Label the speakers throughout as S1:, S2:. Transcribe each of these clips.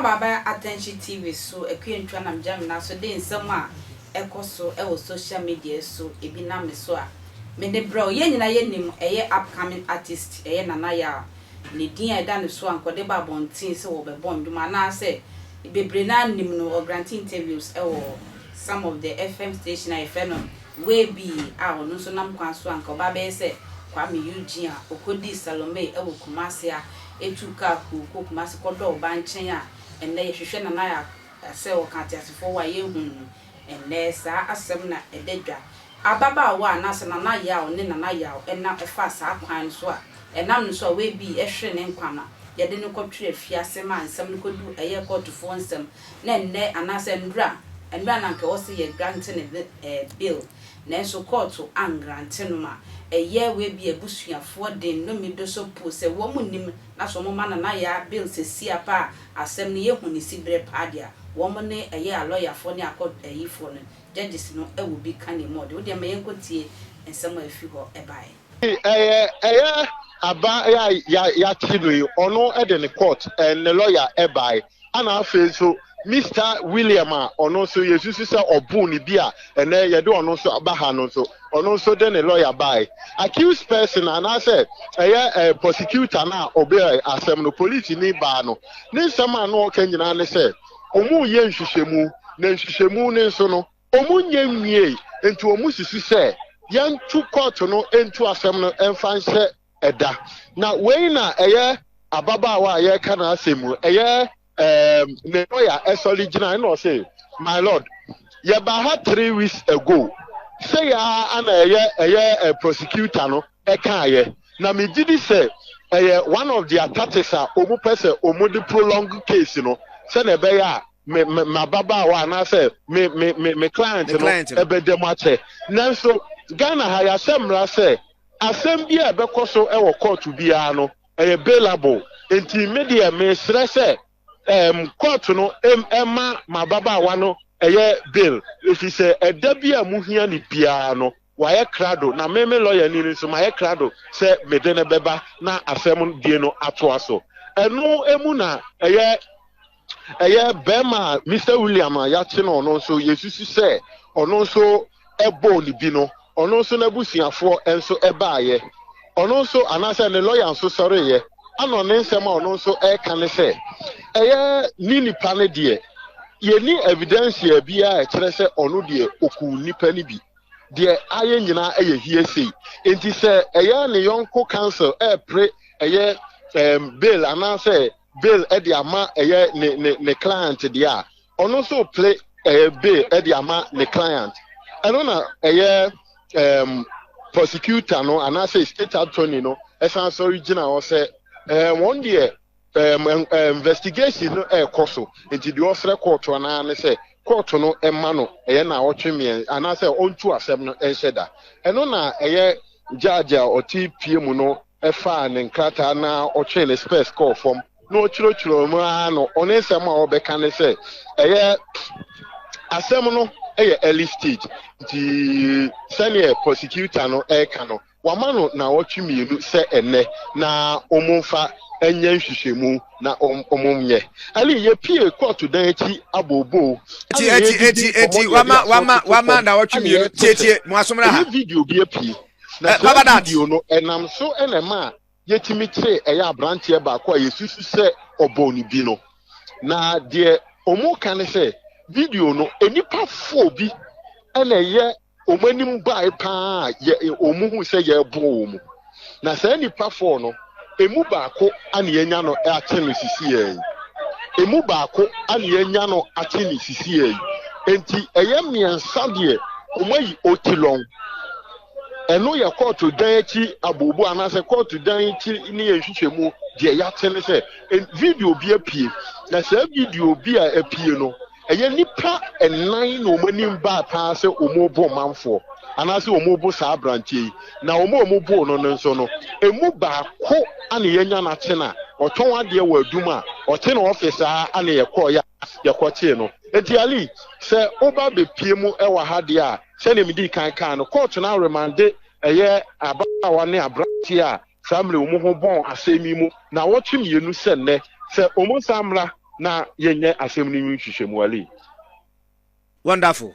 S1: Aba aba Attention TV so, Akua Ntwa nam Gyamina so de nsɛm a ɛkɔ so wɔ social media so ebi nam me so a mede brɛ wo. Yɛn nyinaa yɛnim ɛyɛ upcoming artist ɛyɛ Nana Yaw. Ne din a ɛda ne so a nka ɔde ba abɔnten sɛ wɔbɛbɔ nnwom anaasɛ bebree no ara nim no, ɔgrante interviews wɔ some of the FM station a yɛfrɛ no Webii a ɔno nso nam kwan so a nka ɔba abɛyɛ sɛ Kwame Eugene a ɔkɔdii Salome wɔ Kumasi a ɛtuu kaa kuu kɔɔ Kumasi kɔdɔɔ ɔbaa nkyɛn a ɛnnɛ yɛhwehwɛ Nana Yaa sɛ ɔka ateasefoɔ wɔ a yɛnhunu no. Ɛnnɛ saa asɛm na ɛda dwa. Ababaawa anaasɛ Nana Yaw ne Nana Yaw nam faa saa kwan no so a ɛnam no so a Webii hwere ne nkwa no a yɛde no kɔtwere afiase maa nsɛm no kɔduu ɛyɛɛ kɔɔtofoɔ nsam na ɛnnɛ anaasɛ nnora, nnora na anka ɛwɔ sɛ yɛ grante no bail nanso kɔɔto angrante no ma ɛyɛ Webii abusuafoɔ de nnome do so po sɛ wɔn nnim na sɛ wɔn ma Nana Yaa bail sesia paa a asɛm no yɛhu ne siberɛ paa deɛ a wɔn ne ɛyɛ alɔyafoɔ ne akɔ ayifoɔ no judges no wɔ bi ka ne mu ɔde. Wo deɛ ma yɛnkɔ tie nsɛm a ɛfiri hɔ baeɛ.
S2: Ɛyɛ ɛyɛ aba a ya yakye no yi ɔno de ne court ɛɛ ne lawyer ɛbae ɛna afei nso Mister William a ɔno nso yɛsusu sɛ ɔboo ne bi a ɛnɛ yɛde ɔno nso aba ha no nso ɔno nso de ne lawyer bae. Accused person anaasɛ ɛyɛ ɛɛ prosecutor no a ɔbɛɛ asɛm no polisini baa no ne nsɛm a na ɔka nyinaa ne sɛ wɔreyɛ nhwehwɛmu, na nhwehwɛmu no nso no, wɔnyɛ nwiei, nti wɔsusu sɛ yɛnto kɔɔto no ntu asɛm no mfa nhyɛ ɛda. Na wei na ɛyɛ ababaawa a yɛreka n'asɛm mu, ɛyɛ ɛɛm ne lɔya ɛsɔre gyina ɛna ɔse, my lord, yɛbaa ha 3 weeks ago, sɛ yɛa ana ɛyɛ ɛyɛ prosecutor no ɛkaayɛ, na megye di sɛ ɛyɛ one of their tactics a wɔn pɛ sɛ wɔn de prolong case no sɛnea ɛbɛyɛ a me me m'ababaawa anaasɛ me me me me client
S3: Ne
S2: no
S3: client no.
S2: ɛbɛda mu akyɛ. Nanso Ghana ha yɛahyɛ mmara sɛ asɛm bi a ɛbɛkɔ so wɔ court biara no ɛyɛ bailable, nti me deɛ mesrɛ sɛ court no ɛma m'ababaawa no ɛyɛ bail, ɛfiri sɛ ɛda bi a muhia no biara no wayɛ krado, na me me lɔyani no nso mayɛ krado sɛ mede no bɛba na asɛm die no atoa so. Ɛno mu na ɛyɛ bɛrima a Mr William a yɛakye no, ɔno nso yɛsusu sɛ ɔno nso ɛbɔɔ ne bi no, ɔno nso n'abusuafoɔ nso ɛbaayɛ, ɔno nso anaasɛ ne lɔya nso sɔreeɛ ana ne nsɛm a ɔno nso ɛreka ne sɛ ɛyɛ ne nipa no deɛ yɛni evidensia biara a ɛkyerɛ sɛ ɔno deɛ ɔkuu nipa no bi, deɛ ayɛ nyinaa ɛyɛ hearsay, nti sɛ ɛyɛ ne yɔnko counsel ɛɛpere ɛyɛ bail anaasɛ bail ɛde ama ɛyɛ ne client deɛ a, ɔno nso pere ɛyɛ bail ɛde ama ne client. Ɛno na ɛyɛ prosecutor no anaasɛ state attorney no ɛsan sɔre gyina hɔ sɛ wɔn deɛ investigation no ɛrekɔ so, nti deɛ ɔsrɛ kɔɔto anaa ne sɛ kɔɔto no ɛma no ɛyɛ na ɔtwe mmiɛn anaasɛ ɔntu asɛm no ɛnhyɛ da. Ɛno na ɛyɛ judge a ɔte pie mu no ɛfaa ne nkrataa na ɔtwe ne specs kɔɔ fam na ɔkyerɛkyerɛ mu ara no, ɔne nsɛm a ɔbɛka ne sɛ ɛyɛ asɛm no ɛyɛ early stage, nti sɛneɛ prosecutor no ɛreka no, wama no naawɔtwe 2 sɛ ɛnɛ na wɔn mfa nyɛ nhwehwɛmu na wɔn nyɛ ɛne yɛpie kɔɔto dan akyi abooboo.
S3: Eti wama naawɔtwe 2. Tie, tie, mo asomra ha.
S2: Ɛyɛ video bi apue na saa video no ɛnam so ɛna ɛma a yɛtumi kyerɛ ɛyɛ aberanteɛ baako a yɛsusu sɛ ɔbɔ ne bi no, na deɛ wɔn ka ne sɛ video no nnipa four bi ɛna ɛyɛ wɔn anim bae paa yɛ wɔn hu sɛ yɛrebɔ wɔn mu, na saa nnipa four no emu baako ana yɛnya no akye no sisi yɛ yi, emu baako ana yɛnya no akye no sisi yɛ yi, nti ɛyɛ mmiɛnsa deɛ wɔn ayi otilɔn. Ɛno yɛ kɔɔto dan akyi aboobo anaasɛ kɔɔto dan akyi ne yɛn nhwehwɛmu deɛ yɛate ne sɛ video bi apue, na saa video bi a apue no ɛyɛ nipa nnan na wɔn anim baa paa sɛ wɔn rebɔ manfoɔ anaasɛ wɔn rebɔ saa aberanteɛ yi, na wɔn a wɔn bɔ no no nso no emu baako ana yɛnya n'akye na ɔtɔn adeɛ wɔ adum a ɔte ne ɔfis a ana yɛkɔɔ yɛ yɛkɔkyee no. Eti Ali, sɛ ɔba bepie mu ɛwɔ ha deɛ a, sɛdeɛ medi kan kaa no, kɔɔto no aremande ɛyɛ ababaawa ne aberanteɛ a saa mmerɛ wɔn ho bɔn asɛm yi mu na wɔtwe 2 sɛ nnɛ sɛ wɔn nsa mmra. na yɛnyɛ asɛm no mu nhwehwɛmu. Ali.
S3: Wonderful.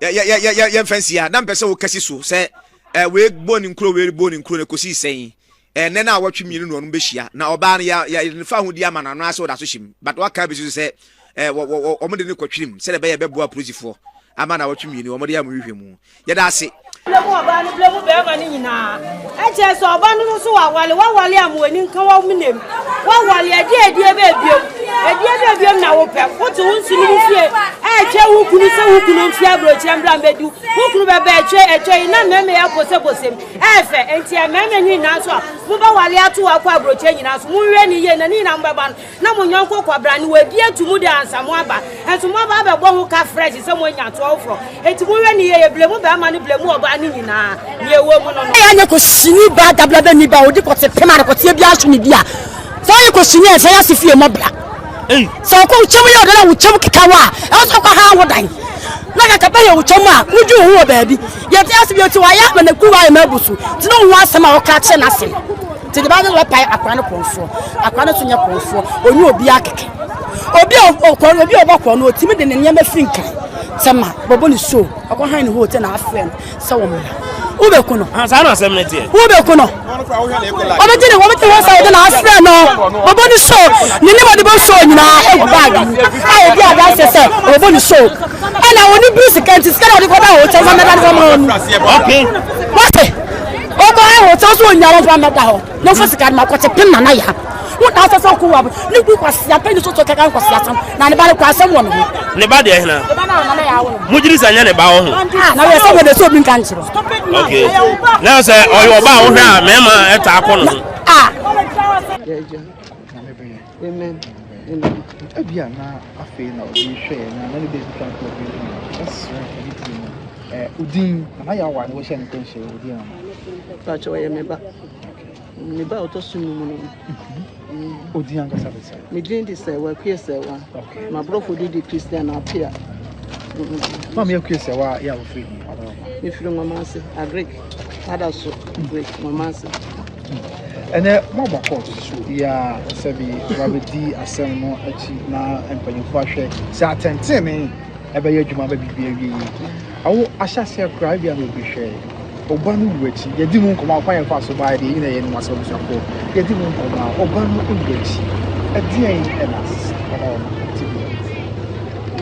S3: Yɛ yɛ yɛ yɛ yɛmfa nsi ha. Na mpɛ sɛ wokasi so sɛ ɛ wei bɔ ne nkuro wei bɔ ne nkuro na ekosi sɛn. Ɛnɛ na awɔtwe mmienu na ɔno bɛhyia na ɔbaa no yɛ yɛ ne fa ahodie ama no ano asɛ ɔda so hyɛ mu but waka abɛsi so sɛ ɛ wɔ wɔ wɔn de no kɔtwirim sɛdeɛ ɛbɛyɛ ɛbɛboa apolisifoɔ ama na awɔtwe mmienu wɔn de yɛ wɔn hwehwɛ mu. Yɛda ase.
S4: Blɛ mu ɔbaa no blɛ mu bɛɛma no nyinaa ɛkyerɛ sɛ ɔba no nso wawale wawale a mo ani nka wɔ menem wawale ɛdeɛ ɛdeɛ bɛɛ biom ɛdeɛ bɛɛ biom na wopɛ wote wo nso no mu fie ɛɛtwɛ wo kunu sɛ wo kunu mfie aburokyerɛ mbra mbɛdu wo kunu bɛbɛ ɛtwɛ ɛtwɛ yi na mɛmɛ yɛ posɛposɛm ɛɛfɛ nti ɛmɛmɛ nyinaa nso a mobɛwale ato akɔ aburokyerɛ nyinaa nso monhwɛ ne yie na ne nyinaa mobɛba no Na mo yɔnko kwabran no wadi atu mu de ansa mo aba, nso moaba abɛbɔ ho ka fresh sɛ moanya atoa foforɔ. Enti monhwɛ no yie, yɛblemu barima no blemu ɔbaa no nyinaa, nea ɛwɔ mu no no.
S5: Ɛyɛ anyɛ kosini ba dabla bɛ ni ba odi kɔte pem ara kɔteɛ biara so ne bi a sɛ ɔyɛ kosini a ɛsɛ yɛ fie mɔ bra sɛ ɔkɔ wo kyɛm yɛ ɔdɛ na wo kyɛm keka wo a ɛwɔ sɛ ɔkɔ ha wo dan na kaka bɛyɛ wo kyɛm a wodwi wo ho wɔ baabi yɛte ase bi ɔte wayɛ ama na kuwa ayɛ ma abu so nti na wo ho asɛm a ɔka kyerɛ n'asɛm Nti de ba no wɔpae akora no korɔnfoɔ. Akora no nso nyɛ korɔnfoɔ. Ɔnyɛ obiara kɛkɛ. Obi a ɔkɔ obi a ɔbɔ korɔ no ɔtumi de ne nneɛma firi nkan sɛ ma bɔbɔ ne show ɔkɔ han ne hotel na afrɛ no sɛ wɔmmra. Wobɛku no.
S6: Ah, saa na asɛm no teɛ.
S5: Wobɛku no. Wɔbɛgye ne wɔbɛgye wɔn sɛ wɔde na afrɛ no bɔbɔ ne show ne ne wɔde bɔ show nyinaa egu baagi mu a edi adanseɛ sɛ ɔbɛbɔ ne show ɛna wɔne biri sika nti sika na wɔde kɔda hotel fa mɛda ne fam hɔ no.
S6: Okay.
S5: Wɔte. Ɔkɔ ayɛ hotel so onya wɔn mɛda hɔ na ɔfa sika no ma kɔte pem nana ya wo na asɛ sɛ ɔkɔ wɔ ne ku kwasia pɛ ne soso kɛkɛ nkwasia asɛm na ne ba no kɔ asɛm wɔ ne ho.
S6: Ne ba deɛ hena?
S5: Ne ba na nana ya awo no.
S6: Mo gyiri sɛ nyɛ ne ba wɔ ho.
S5: Ah na yɛ sɛ wɔ de sɛ obi nka nkyerɛ.
S6: Okay. Na sɛ ɔyɛ ɔba a wohwɛ a mɛɛma ɛtaa kɔ ne ho.
S5: Ah.
S7: Amen. Amen.
S8: Ebia na afei na obi rehwɛ yɛn na na ne baabi kwan kɔ obi ho. Ɛsrɛ ɛne die mu. Ɛɛ odin Nana Yawa na wɔhyɛ ne nkɔnhyɛ odin ano.
S7: Pakyɛ ɔyɛ me ba. Me ba a ɔtɔ so num no.
S8: Odin ankasa de sɛ.
S7: Me din de sɛ Wakue Sɛwa.
S8: Okay.
S7: M'aborɔfo din de Christian Apia.
S8: Maame Akue Sɛwa yɛ a wofiri he?
S7: Mefiri Nwoma ase, Agric. Ada so, Agric, Nwoma ase.
S8: Ɛnɛ moaba court yi a sɛbi wabɛdi asɛm no akyi na mpanyinfoɔ ahwɛ sɛ atɛntenenee ɛbɛyɛ adwuma bɛ biribi awie yi. Awo ahyɛaseɛ koraa ebi a na obi hwɛ ɔba no wu akyi yɛdi mu nkɔmɔ akwan yɛn fa so baa deɛ nyina yɛn asɛm abusuafoɔ yɛdi mu nkɔmɔ a ɔba no wu akyi ɛdeɛn ɛna asesa ɔba wɔn ti bi.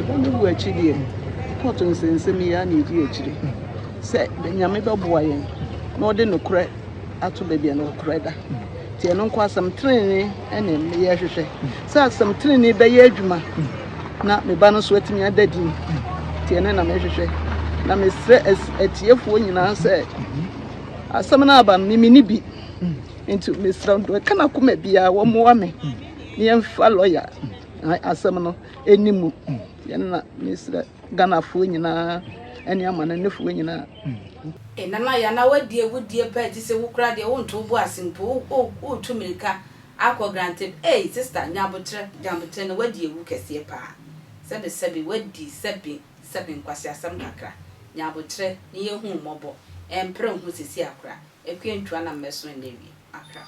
S7: Ɔba no wu akyi deɛ kɔɔto nsɛnsɛm yi ara na ɛdi akyire sɛ Nyame bɛboa yɛn na ɔde nokorɛ ato baabi a nokorɛ da. Nti ɛno nko asɛm trenee ɛne yɛhwehwɛ sɛ asɛm trenee bɛyɛ adwuma na me ba no nso atumi ada din. Nti ɛno na mehwehwɛ. Na mesrɛ atiefoɔ nyinaa sɛ asɛm no aba no me menni bi. Nti mesrɛ deɛ ɛka n'akoma biara wɔmmoa me na yɛmfa lɔya asɛm no ɛni mu. Nti ɛno na mesrɛ Ghanafoɔ nyinaa ɛne amanɔnefoɔ nyinaa.
S1: Ei Nana Yaa na wadi awudie paa ti sɛ wo koraa deɛ wonto wo bo ase mpo wo woretu mirika akɔ Grand ei sister nya aboterɛ gya aboterɛ na wadi awu kɛseɛ paa sɛbe sɛbe wadi sɛbe sɛbe nkwaseasɛm kakra nya aboterɛ na yɛhu wo mmɔbɔ ɛmpere wo ho sisi akora Akua ntua na mmɛso ɛnnɛ wie Accra.